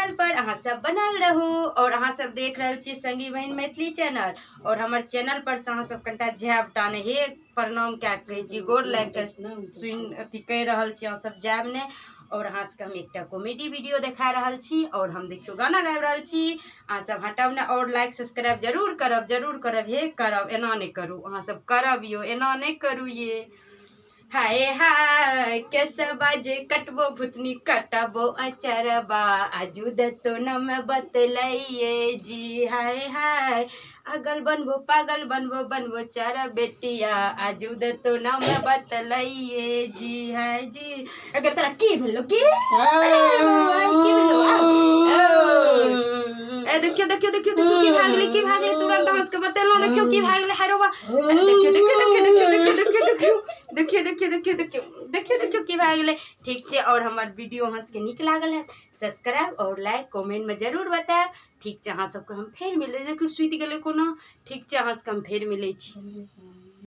Channel पर अहाँ सब बनल रहू। और अहाँ सब देख रहल छी संगी बहिन मैथिली चैनल। और हमर चैनल पर से अहाँ सब कनिटा जायब टा नहि, हे प्रणाम कए कऽ कहै छी, गोर लागि कऽ सुनि अथी कहि रहल छी, अहाँ सब जायब नहि। और अहाँ सबके हम एकटा कॉमेडी वीडियो देखा रहल छी और हम देखियौ गाना गाबि रहल छी। अहाँ सब हटब नहि और लाइक सब्सक्राइब जरूर करब, जरूर करब, हे करब, एना नहि करू, अहाँ सब करब यौ, एना नहि करू ये। हाय हाय कैसे बाजे कटबो भूतनी कटबो अचरबा, आजू दतो नम बतलैये जी। हाय हाय अगल बनबो पागल बनबो बनबो चार बेटिया, आजू दतो नम बतलैये जी। हाय जी अगर तोरा की भेलो की? अरे बौआ, की भेलो? ए देखियो देखियो देखियो देखियो की भागले, की भागले, तुरंत हंस के बतेलहुँ, देखियो की भागले, हाय रोबा। अरे देखियो देखियो देखियो देखियो देखियो देखियो देखियो देखियो देखियो देखियो देखियो देखियो देखियो की भए गेलै। ठीक छै, और हमर वीडियो अहाँ सबके नीक लागल है सब्सक्राइब और लाइक कमेंट में जरूर बतायब। ठीक छै, अहाँ सबके हम फेर मिलै, देखियौ सुति गेलै कोना। ठीक छै, अहाँ सबके हम फेर मिलै छी।